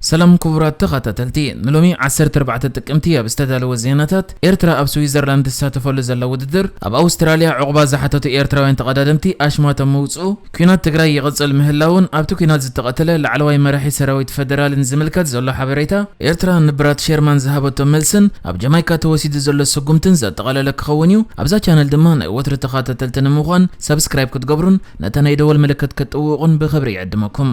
ሰላም ክቡራት ተኸታተልቲ፣ ንሎሚ ዓሰርተ ኣርባዕተ ጥቅምቲ ኣብ ዝተዳለወ ዜናታት፣ ኤርትራ ኣብ ስዊዘርላንድ ትሳተፈሉ ዘላ ውድድር፣ ኣብ ኣውስትራልያ ዑቕባ ዝሓተቱ ኤርትራውያን ተቐዳደምቲ ኣሽማቶም ምውጽኡ፣ ኲናት ትግራይ ይቕጽል ምህላውን ኣብቲ ኲናት ዝተቐተለ ላዕለዋይ መራሒ ሰራዊት ፈደራልን ዝምልከት ዘሎ ሓበሬታ፣ ኤርትራ ንብራድ ሼርማን ዝሃበቶ መልስን ኣብ ጀማይካ ተወሲዱ ዘሎ ስጉምትን ዘጠቓለለ ክኸውን እዩ። ኣብዛ ቻነል ድማ ናይ ወትሩ ተኸታተልቲ ንምዃን ሰብስክራይብ ክትገብሩን ነታ ናይ ደወል ምልክት ክትጥውቑን ብኽብሪ ይዕድመኩም።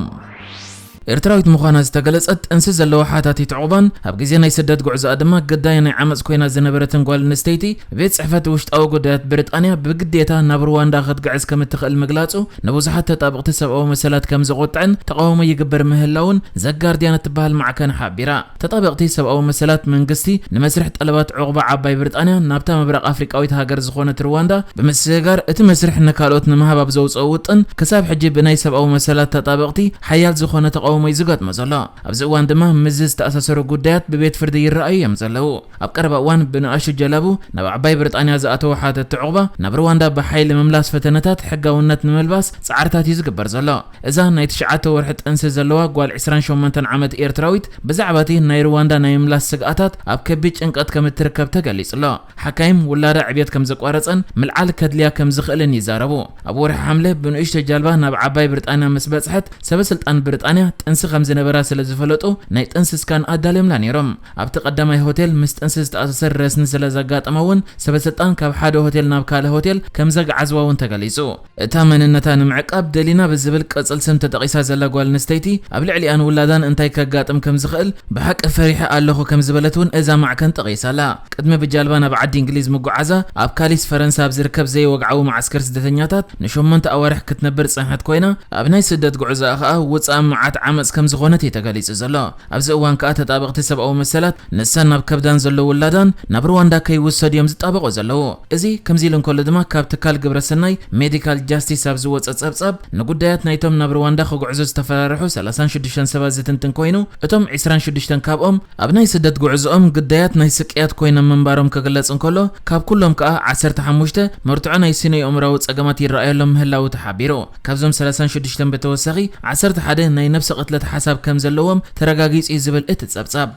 ኤርትራዊት ምዃና ዝተገለጸት ጥንሲ ዘለዋ ሓታቲት ዑቕባን ኣብ ግዜ ናይ ስደት ጉዕዞኣ ድማ ግዳይ ናይ ዓመጽ ኮይና ዝነበረትን ጓል ኣንስተይቲ፣ ቤት ጽሕፈት ውሽጣዊ ጉዳያት ብሪጣንያ ብግዴታ ናብ ሩዋንዳ ክትግዕዝ ከም እትኽእል ምግላጹ ንብዙሓት ተጣበቕቲ ሰብኣዊ መሰላት ከም ዘቖጥዐን ተቓውሞ ይግበር ምህላውን ዘጋርድያን እትበሃል ማዕከን ሓቢራ። ተጣበቕቲ ሰብኣዊ መሰላት መንግስቲ ንመስርሕ ጠለባት ዑቕባ ዓባይ ብሪጣንያ ናብታ ምብራቕ ኣፍሪቃዊት ሃገር ዝኾነት ሩዋንዳ ብምስግጋር እቲ መስርሕ ንካልኦት ንምሃብ ኣብ ዘውፅኦ ውጥን ክሳብ ሕጂ ብናይ ሰብኣዊ መሰላት ተጣበቕቲ ሓያል ዝኾነ ተቓውሞ እዩ ዝገጥሞ ዘሎ። ኣብዚ እዋን ድማ ምስዚ ዝተኣሳሰሩ ጉዳያት ብቤት ፍርዲ ይረኣዩ እዮም ዘለዉ። ኣብ ቀረባ እዋን ብንኣሽቱ ጀላቡ ናብ ዓባይ ብሪጣንያ ዝኣተወ ሓተቲ ዑቕባ ናብ ሩዋንዳ ብሓይሊ ምምላስ ፈተነታት ሕጋውነት ንምልባስ ፃዕርታት እዩ ዝግበር ዘሎ። እዛ ናይ ትሽዓተ ወርሒ ጥንሲ ዘለዋ ጓል ዕስራን ሸሞንተን ዓመት ኤርትራዊት ብዛዕባ እቲ ናይ ሩዋንዳ ናይ ምምላስ ስግኣታት ኣብ ከቢድ ጭንቀት ከም እትርከብ ተገሊጹ ኣሎ። ሓካይም ውላዳ ዕብየት ከም ዘቋረጸን ምልዓል ከድልያ ከም ዝኽእልን ይዛረቡ። ኣብ ወርሒ ሓምለ ብንእሽቶ ጃልባ ናብ ዓባይ ብሪጣንያ ምስ በጽሐት ሰበ ስልጣን ብሪጣንያ ጥንሲ ከም ዝነበራ ስለ ዝፈለጡ ናይ ጥንሲ ስካን ኣዳልዮምላ ነይሮም። ኣብቲ ቀዳማይ ሆቴል ምስ ጥንሲ ዝተኣሳሰር ረስኒ ስለ ዘጋጠማ እውን ሰበ ስልጣን ካብ ሓደ ሆቴል ናብ ካልእ ሆቴል ከም ዘግዓዝዋ እውን ተገሊጹ። እታ መንነታ ንምዕቃብ ደሊና ብዝብል ቅጽል ስም ተጠቒሳ ዘላ ጓል ኣንስተይቲ፣ ኣብ ልዕሊኣን ውላዳን እንታይ ከጋጥም ከም ዝኽእል ብሓቂ ፈሪሐ ኣለኹ ከም ዝበለት እውን እዛ ማዕከን ጠቒሳ ኣላ። ቅድሚ ብጃልባ ናብ ዓዲ እንግሊዝ ምጉዓዛ፣ ኣብ ካሊስ ፈረንሳ ኣብ ዝርከብ ዘይወግዓዊ መዓስከር ስደተኛታት ንሸሞንተ ኣዋርሕ ክትነብር ዝጸንሐት ኮይና፣ ኣብ ናይ ስደት ጉዕዞኣ ከኣ ውጽኣ መዓት ዓመጽ ከም ዝኾነት እዩ ተገሊጹ ዘሎ። ኣብዚ እዋን ከኣ ተጣበቕቲ ሰብኣዊ መሰላት ንሳን ናብ ከብዳን ዘሎ ውላዳን ናብ ሩዋንዳ ከይውሰዱ እዮም ዝጣበቑ ዘለዉ። እዚ ከምዚ ኢሉ እንከሎ ድማ ካብ ትካል ግብረሰናይ ሜዲካል ጃስቲስ ኣብ ዝወጸ ጸብጻብ ንጉዳያት ናይቶም ናብ ሩዋንዳ ክጉዕዙ ዝተፈራርሑ ሰላሳን ሽዱሽተን ሰባት ዝትንትን ኮይኑ፣ እቶም ዕስራን ሽዱሽተን ካብኦም ኣብ ናይ ስደት ጉዕዞኦም ግዳያት ናይ ስቅያት ኮይኖም ምንባሮም ክግለጽ እንከሎ፣ ካብ ኩሎም ከኣ ዓሰርተ ሓሙሽተ መርትዖ ናይ ስነ-ኣእምሮኣዊ ጸገማት ይረኣየሎም ምህላዉ ተሓቢሩ። ካብዞም ሰላሳን ሽዱሽተን ብተወሳኺ ዓሰርተ ሓደ ናይ ነብሰ ቅትለት ሓሳብ ከም ዘለዎም ተረጋጊጹ እዩ ዝብል እቲ ጸብጻብ።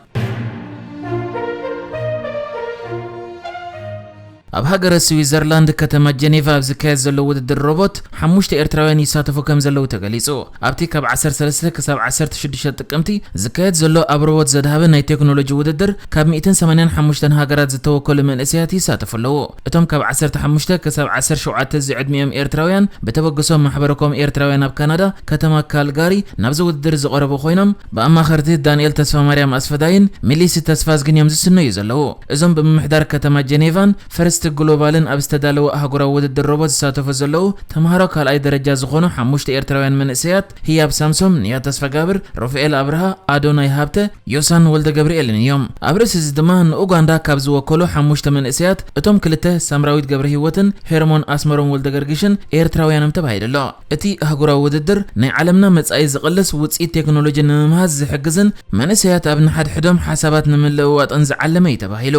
ኣብ ሃገረ ስዊዘርላንድ ከተማ ጀኔቫ ኣብ ዝካየድ ዘሎ ውድድር ሮቦት ሓሙሽተ ኤርትራውያን ይሳተፉ ከም ዘለዉ ተገሊጹ። ኣብቲ ካብ ዓሰርተ ሰለስተ ክሳብ ዓሰርተ ሽዱሽተ ጥቅምቲ ዝካየድ ዘሎ ኣብ ሮቦት ዘድሃበ ናይ ቴክኖሎጂ ውድድር ካብ ሚእትን ሰማንያን ሓሙሽተን ሃገራት ዝተወከሉ መንእሰያት ይሳተፉ ኣለዉ። እቶም ካብ ዓሰርተ ሓሙሽተ ክሳብ ዓሰርተ ሸውዓተ ዝዕድሚኦም ኤርትራውያን ብተበግሶ ማሕበረኮም ኤርትራውያን ኣብ ካናዳ ከተማ ካልጋሪ ናብዚ ውድድር ዝቐረቡ ኮይኖም ብኣማኸርቲ ዳንኤል ተስፋማርያም ኣስፈዳይን ሚሊሲ ተስፋዝግን እዮም ዝስነዩ ዘለዉ። እዞም ብምምሕዳር ከተማ ጀኔቫን ፈርስት ግሎባልን ኣብ ዝተዳለወ ኣህጉራዊ ውድድር ሮቦት ዝሳተፉ ዘለዉ ተምሃሮ ካልኣይ ደረጃ ዝኾኑ ሓሙሽተ ኤርትራውያን መንእሰያት ህያብ ሳምሶም፣ ንያ ተስፋጋብር፣ ሩፋኤል ኣብርሃ፣ ኣዶናይ ሃብተ፣ ዮሳን ወልደ ገብርኤልን እዮም። ኣብ ርእሲ እዚ ድማ ንኡጋንዳ ካብ ዝወከሉ ሓሙሽተ መንእሰያት እቶም ክልተ ሳምራዊት ገብረ ህይወትን ሄርሞን ኣስመሮም ወልደ ገርግሽን ኤርትራውያንም ተባሂሉ ኣሎ። እቲ ኣህጉራዊ ውድድር ናይ ዓለምና መጻኢ ዝቕልስ ውጽኢት ቴክኖሎጂ ንምምሃዝ ዝሕግዝን መንእሰያት ኣብ ንሓድሕዶም ሓሳባት ንምልውዋጥን ዝዓለመ እዩ ተባሂሉ።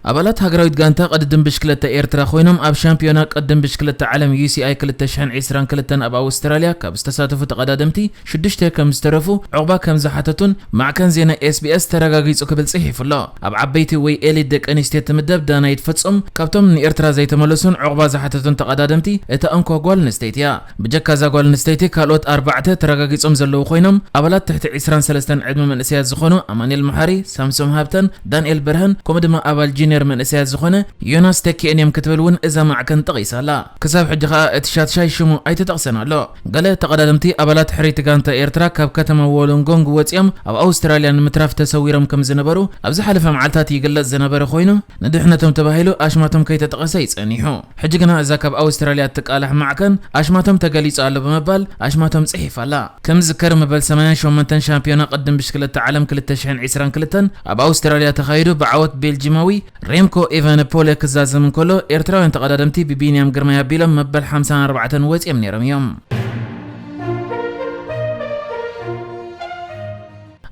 ኣባላት ሃገራዊት ጋንታ ቅድድም ብሽክለታ ኤርትራ ኮይኖም ኣብ ሻምፒዮና ቅድም ብሽክለታ ዓለም ዩ ሲ ኣይ ክልተ ሽሕን ዕስራን ክልተን ኣብ ኣውስትራልያ ካብ ዝተሳተፉ ተቐዳደምቲ ሽዱሽተ ከም ዝተረፉ ዑቕባ ከም ዝሓተቱን ማዕከን ዜና ኤስ ቢ ኤስ ተረጋጊጹ ክብል ጽሒፉ ኣሎ። ኣብ ዓበይቲ ወይ ኤሊት ደቂ ኣንስትዮ ትምደብ ዳናይት ፍጹም ካብቶም ንኤርትራ ዘይተመለሱን ዑቕባ ዝሓተቱን ተቐዳደምቲ እታ እንኮ ጓል ኣንስተይቲ እያ። ብጀካ እዛ ጓል ኣንስተይቲ ካልኦት ኣርባዕተ ተረጋጊጾም ዘለዉ ኮይኖም ኣባላት ትሕቲ ዕስራን ሰለስተን ዕድመ መንእሰያት ዝኾኑ ኣማኑኤል መሓሪ፣ ሳምሶም ሃብተን፣ ዳንኤል በርሀን ከምኡ ድማ ኣባል ጁኒየር መንእሰያት ዝኾነ ዮናስ ተኪኤን እዮም ክትብል እውን እዛ ማዕከን ጠቒሳ ኣላ። ክሳብ ሕጂ ከኣ እቲ ሻትሻይ ሽሙ ኣይተጠቕሰን ኣሎ። ገለ ተቐዳደምቲ ኣባላት ሕርይቲ ጋንታ ኤርትራ ካብ ከተማ ዎሎንጎንግ ወጺኦም ኣብ ኣውስትራልያ ንምትራፍ ተሰዊሮም ከም ዝነበሩ ኣብ ዝሓለፈ መዓልታት ይግለጽ ዝነበረ ኮይኑ፣ ንድሕነቶም ተባሂሉ ኣሽማቶም ከይተጠቐሰ እዩ ጸኒሑ። ሕጂ ግና እዛ ካብ ኣውስትራልያ እትቃላሕ ማዕከን ኣሽማቶም ተገሊጹ ኣሎ ብምባል ኣሽማቶም ጽሒፋ ኣላ። ከም ዝዝከር መበል ሰማንያን ሸሞንተን ሻምፒዮና ቅድም ብሽክለታ ዓለም ክልተ ሽሕን ዕስራን ክልተን ኣብ ኣውስትራልያ ተኻይዱ ብዓወት ቤልጂማዊ ሬምኮ ኤቨነፖለ ክዛዘም እንከሎ ኤርትራውያን ተቐዳደምቲ ብቢንያም ግርማይ ኣቢሎም መበል ሓምሳን ኣርባዕተን ወጺኦም ነይሮም እዮም።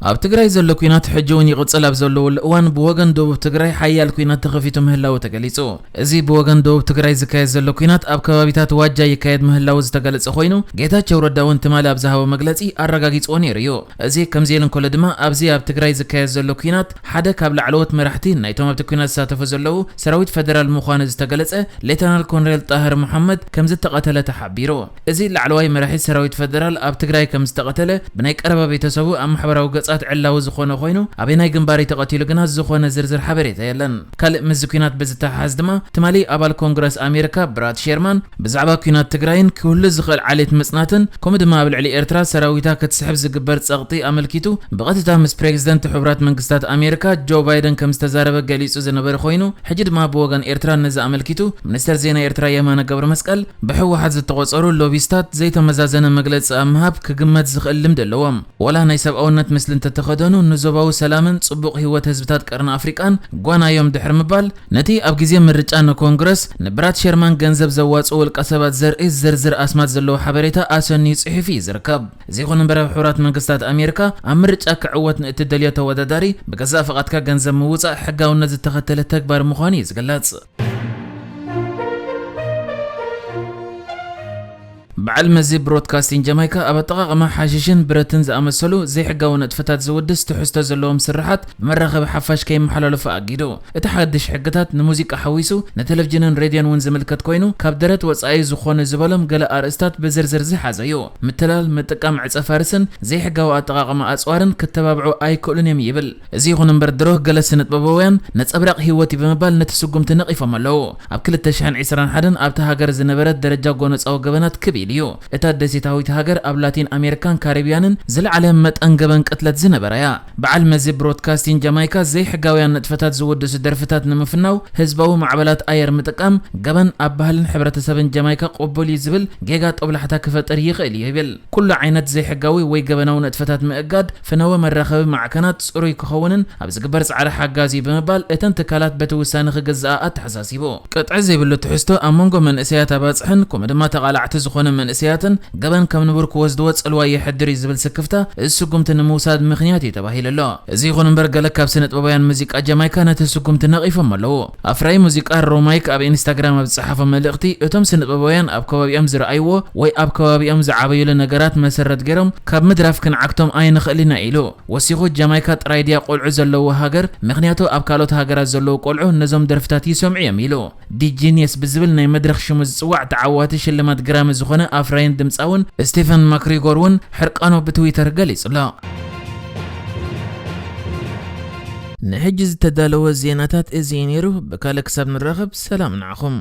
ኣብ ትግራይ ዘሎ ኲናት ሕጂ እውን ይቕጽል ኣብ ዘለወሉ እዋን፣ ብወገን ደቡብ ትግራይ ሓያል ኲናት ተኸፊቱ ምህላዉ ተገሊጹ። እዚ ብወገን ደቡብ ትግራይ ዝካየድ ዘሎ ኲናት፣ ኣብ ከባቢታት ዋጃ ይካየድ ምህላዉ ዝተገለጸ ኮይኑ፣ ጌታቸው ረዳ እውን ትማሊ ኣብ ዝሃቦ መግለጺ ኣረጋጊጽዎ ነይሩ እዩ። እዚ ከምዚ ኢሉ እንከሎ ድማ፣ ኣብዚ ኣብ ትግራይ ዝካየድ ዘሎ ኲናት ሓደ ካብ ላዕለዎት መራሕቲ ናይቶም ኣብቲ ኲናት ዝሳተፉ ዘለዉ ሰራዊት ፈደራል ምዃኑ ዝተገለጸ ሌተናል ኮሎኔል ጣህር መሓመድ ከም ዝተቐተለ ተሓቢሩ። እዚ ላዕለዋይ መራሒ ሰራዊት ፈደራል ኣብ ትግራይ ከም ዝተቐተለ ብናይ ቀረባ ቤተሰቡ ኣብ ማሕበራዊ ገጻት ዕላዊ ዝኾነ ኮይኑ፣ ኣበየናይ ግንባር እዩ ተቐቲሉ ግና ዝኾነ ዝርዝር ሓበሬታ የለን። ካልእ ምስዚ ኲናት ብዝተሓሓዝ ድማ፣ ትማሊ ኣባል ኮንግረስ ኣሜሪካ ብራድ ሼርማን ብዛዕባ ኲናት ትግራይን ክህሉ ዝኽእል ዓሌት ምጽናትን፣ ከምኡ ድማ ኣብ ልዕሊ ኤርትራ ሰራዊታ ክትስሕብ ዝግበር ጸቕጢ ኣመልኪቱ ብቐጥታ ምስ ፕሬዚደንት ሕቡራት መንግስታት ኣሜሪካ ጆ ባይደን ከም ዝተዛረበ ገሊጹ ዝነበረ ኮይኑ፣ ሕጂ ድማ ብወገን ኤርትራ ነዚ ኣመልኪቱ ሚኒስተር ዜና ኤርትራ የማነ ገብረ መስቀል፣ ብህወሓት ዝተቖጸሩ ሎቢስታት ዘይተመዛዘነ መግለጺ ኣብ ምሃብ ክግመት ዝኽእል ልምዲ ኣለዎም። ወላ ናይ ሰብኣውነት ምስሊ እንተተኸደኑ፣ ንዞባዊ ሰላምን ጽቡቕ ህይወት ህዝብታት ቀርኒ ኣፍሪቃን ጓና እዮም ድሕሪ ምባል፣ ነቲ ኣብ ግዜ ምርጫ ንኮንግረስ ንብራድ ሸርማን ገንዘብ ዘዋጽኡ ውልቀ ሰባት ዘርኢ ዝርዝር ኣስማት ዘለዎ ሓበሬታ ኣሰንዩ ጽሒፉ እዩ ዝርከብ። እዚ ይኹን እምበር፣ ኣብ ሕቡራት መንግስታት ኣሜሪካ ኣብ ምርጫ ክዕወት ንእትደልዮ ተወዳዳሪ ብገዛእ ፍቓድካ ገንዘብ ምውጻእ ሕጋውነት ዝተኸተለ ተግባር ምዃኑ እዩ ዝግለጽ። በዓል መዚ ብሮድካስቲንግ ጀማይካ ኣብ ኣጠቓቕማ ሓሽሽን ብረትን ዝኣመሰሉ ዘይሕጋዊ ንጥፈታት ዝውድስ ትሕዝቶ ዘለዎም ስርሓት ብመራኸቢ ሓፋሽ ከይመሓላለፉ ኣጊዱ። እቲ ሓድሽ ሕግታት ንሙዚቃ ሓዊሱ ንቴሌቪዥንን ሬድዮን እውን ዝምልከት ኮይኑ፣ ካብ ደረት ወጻኢ ዝኾኑ ዝበሎም ገለ ኣርእስታት ብዝርዝር ዝሓዘ እዩ። ምትላል፣ ምጥቃም ዕጸ ፋርስን ዘይሕጋዊ ኣጠቓቕማ ኣጽዋርን ክተባብዑ ኣይክእሉን እዮም ይብል። እዚ ይኹን እምበር ድሮ ገለ ስነጥበባውያን ነጸብራቕ ህይወት እዩ ብምባል ነቲ ስጉምቲ ነቒፎም ኣለዉ። ኣብ ክልተ ሽሕን ዕስራን ሓደን ኣብታ ሃገር ዝነበረት ደረጃ ጎነጻዊ ገበናት ክብ ኢሉ እዩ። እታ ደሴታዊት ሃገር ኣብ ላቲን ኣሜሪካን ካሪብያንን ዝለዓለ መጠን ገበን ቅትለት ዝነበራ እያ። በዓል መዚ ብሮድካስቲንግ ጀማይካ ዘይሕጋውያን ንጥፈታት ዝውድሱ ደርፍታት ንምፍናው ህዝባዊ ማዕበላት ኣየር ምጥቃም ገበን ኣብ ባህልን ሕብረተሰብን ጀማይካ ቅቡል እዩ ዝብል ጌጋ ጦብላሕታ ክፈጥር ይኽእል እዩ ይብል። ኩሉ ዓይነት ዘይሕጋዊ ወይ ገበናዊ ንጥፈታት ምእጋድ፣ ፍነወ መራኸቢ ማዕከናት ጽሩይ ክኸውንን ኣብ ዝግበር ጻዕሪ ሓጋዚ እዩ ብምባል፣ እተን ትካላት በቲ ውሳነ ክግዝኣ ኣተሓሳሲቡ። ቅጥዒ ዘይብሉ ትሕዝቶ ኣብ መንጎ መንእሰያት ኣባጽሕን ከምኡ ድማ ተቓላዕቲ ዝኾነ መንእሰያትን ገበን ከም ንቡር ክወስድዎ ጽልዋ የሕድር እዩ ዝብል ስክፍታ፣ እዚ ስጉምቲ ንምውሳድ ምኽንያት እዩ ተባሂሉ ኣሎ። እዚ ይኹን እምበር፣ ገለ ካብ ስነጥበባውያን ሙዚቃ ጀማይካ ነቲ ስጉምቲ ነቒፎም ኣለዉ። ኣፍራዪ ሙዚቃ ሮማይክ ኣብ ኢንስታግራም ኣብ ዝጸሓፎ መልእኽቲ፣ እቶም ስነጥበባውያን ኣብ ከባቢኦም ዝረኣይዎ ወይ ኣብ ከባቢኦም ዝዓበዩሉ ነገራት መሰረት ገይሮም ካብ ምድራፍ ክንዓግቶም ኣይንኽእል ኢና ኢሉ። ወሲኹ፣ ጃማይካ ጥራይ ድያ ቆልዑ ዘለውዋ ሃገር? ምኽንያቱ ኣብ ካልኦት ሃገራት ዘለዉ ቆልዑ ነዞም ደርፍታት ይሰምዑ እዮም ኢሉ። ዲ ጂኒየስ ብዝብል ናይ መድረኽ ሽሙ ዝጽዋዕ ተዓዋቲ ሽልማት ግራሚ ዝኾነ ኣፍራይን ድምጻውን ስቴፈን ማክሪጎር እውን ሕርቃኑ ብትዊተር ገሊጹ ኣሎ። ንሕጂ ዝተዳለወ ዜናታት እዚ እዩ ነይሩ። ብካልእ ክሳብ ንራኸብ ሰላም ንዓኹም።